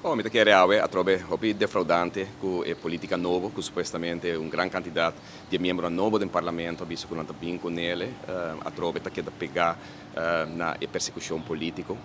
Oh, mi ta kere awe atrobe hopi defraudante ku e politica nobo ku supuestamente un gran kantidat di e miembronan nobo den parlamento a bisa ku nan ta bin ku nele atrobe ta keda pegá na e persekushon politiko.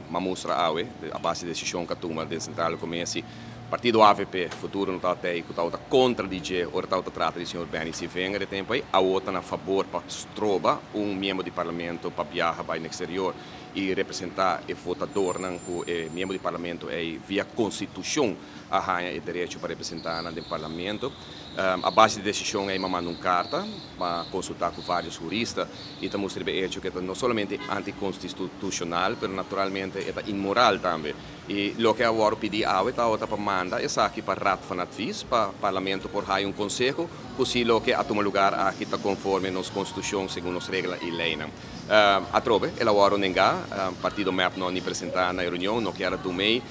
M'a mustra awe a base di desishon ku a tuma den Sentrale Commissie partido avp Futuro no tabata ei ku tabata kontra di dje ora tabata trata di señor Benny Sievinger e tempu ei awo ta na fabor pa stroba un miembro di parlamento pa biaha bai na eksterior. i representá e votadornan ku e miembro di parlamento ei via konstitushon a haña e derecho pa representá nan den parlamento. A base di desishon ei m'a manda un karta pa konsultá ku vários hurista i ta mustra riba e echo ku e ta no solamente antikonstitushonal pero naturalmente e ta inmoral tambe. I loke a wòrdu pidí awe tabata pa manda esaki pa Raad van Advies pa parlamento por haña un konseho ku si loke a tuma lugar aki ta konforme nos konstitushon segun nos regla i leinan. Atrobe el a wòrdu nengá. Partido mep no ni presentá na e reunion, no kier a dum'ei.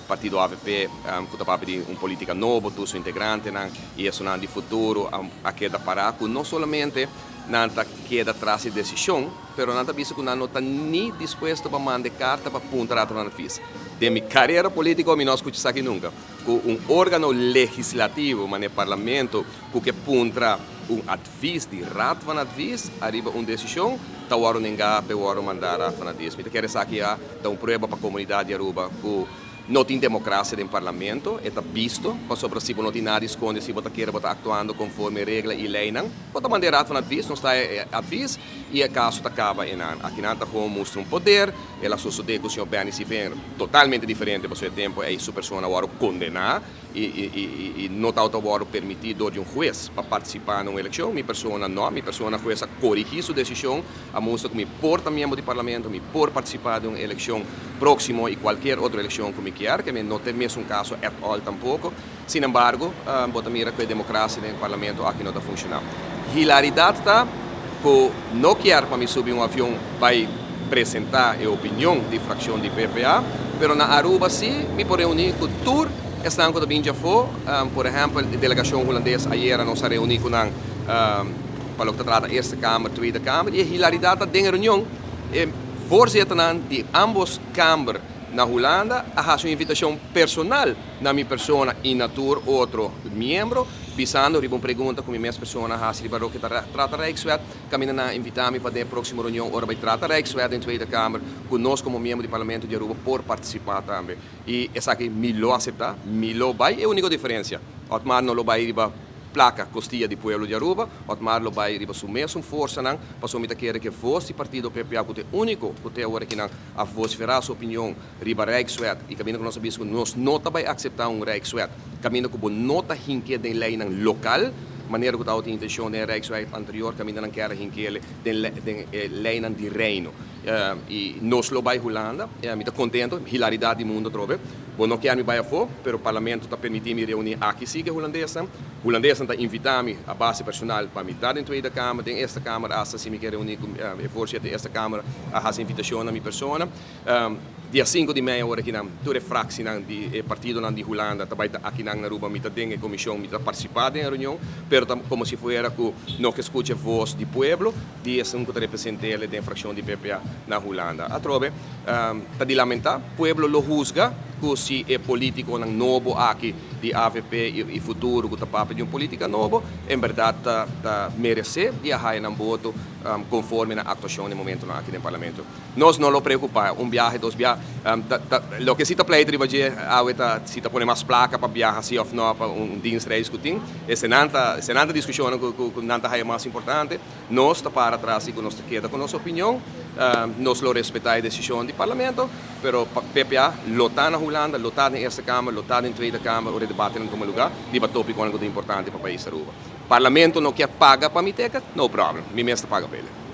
Partido avp ku ta papia di un polítika nobo, tur su integrantenan i esunnan di futuro a keda pará ku no solamente nan ta keda tras e desishon, pero nan ta bisa ku nan no ta ni dispuesto pa manda e karta pa puntra Raad van Advies. Den mi karera polítiko mi no a skucha esaki nunka, ku un órgano legislativo manera parlamento ku ke puntra un advies di Raad van Advies ariba un desishon ta wòrdu nengá p'e wòrdu mandá Raad van Advies. Mi ta kere esaki ya ta un prueba pa komunidat di Aruba ku no tin demokrasia den parlamento. E ta bisto pasobra si bo no tin nada di skonde, si bo ta kere bo ta aktuando konforme regla i leinan, bo ta manda e Raad van Advies, nos ta e advies i e kaso ta kaba einan. Akinan ta gewoon mustra un poder. El a sosodé ku señor Benny Sievinger totalmente diferente pasobra e tempu ei su persona a wòrdu kondená. I no tabata wòrdu permití dor di un hues pa partisipá na un elekshon. Mi persona no. Mi persona hues a korigí su desishon, a mustra ku mi por ta miembro di parlamento, mi por partisipá den un elekshon próksimo i kualkier otro elekshon ku mi kier, ke mi no ta e mesun kaso at all tampoko. Sin embargo, bo ta mira ku e demokrasia den e parlamento aki no ta funshoná. Hilaridat ta ku no kier pa mi subi un avion bai presentá e opinion di frakshon di PPA, pero na Aruba sí mi por reuní ku tur esnan ku ta bin djafó. Por ehèmpel, e delegashon hulandes ayera nos a reuní ku nan pa loke ta trata Eerste Kamer, Tweede Kamer i e hilaridat ta den e reunion e voorzitternan di ambos kamber na Hulanda a hasi un invitashon personal na mi persona i na tur otro miembro bisando riba un pregunta ku mi mes persona a hasi riba loke ta trata Rijkswet. Kaminda nan a invitá mi pa den e próksimo reunion ora bai trata Rijkswet den Tweede Kamer ku nos komo miembro di Parlamento di Aruba por partisipá tambe. I esaki mi lo aseptá, mi lo bai. E úniko diferensia, Otmar no lo bai riba plaka kostia di pueblo di Aruba, Otmar lo bai riba su mesun forsanan, pasobra mi ta kere ku e vos di partido PPA ku ta e úniko ku te awor akinan a vosferá su opinion riba Rijkswet i kaminda ku nos a bisa ku nos no ta bai akseptá un Rijkswet kaminda ku bo no ta hink'é den leinan lokal, manera ku tabatin intenshon den e Rijkswet anterior kaminda nan kier a hink'é den e leinan di Reino. I nos lo bai Hulanda. Mi ta kontento, hilaridat di mundu atrobe. Bo no kier mi bai afó, pero parlamento ta permití mi reuní aki sí ku e hulandesnan. Hulandesnan ta invitá mi a base personal pa mi ta den Tweede Kamer, den Eerste Kamer, asta si mi ke reuní ku e voorzitter di Eerste Kamer a hasi invitashon na mi persona. Dia sinku di mei awor akinan tur e fraksinan di e partidonan di Hulanda ta bai ta akinan na Aruba. Mi ta den e komishon, mi ta partisipá den e reunion, pero ta komo si fuera ku no ke skucha e vos di pueblo di esun ku ta represent'el den frakshon di PPA na Hulanda. Atrobe ta di lamentá, pueblo lo husga ku si e politikonan nobo aki di avp i Futuro ku ta papia di un politika nobo en bèrdat ta meresé di a haya nan boto konforme nan aktuashon den momentonan aki den parlamento. Nos no lo preocupa, un biahe, dos biahe. Loke si ta pleita riba dje awe ta si ta pone mas placa pa biaha si of no pa un dienstreis cu tin. Esei nan ta, esei nan ta discusionnan cu nan ta haya mas importante. Nos ta para atras y cu nos ta keda cu nos opinion. Nos lo respeta e decision di Parlamento, pero PPA lo ta na Hulanda, lo ta den Eerste Kamer, lo ta den Tweede Kamer ora e debatenan tuma lugar riba topiconan cu ta importante pa pais Aruba. Parlamento no kier paga pa mi ticket? No problem, mi mes ta paga pa el'e.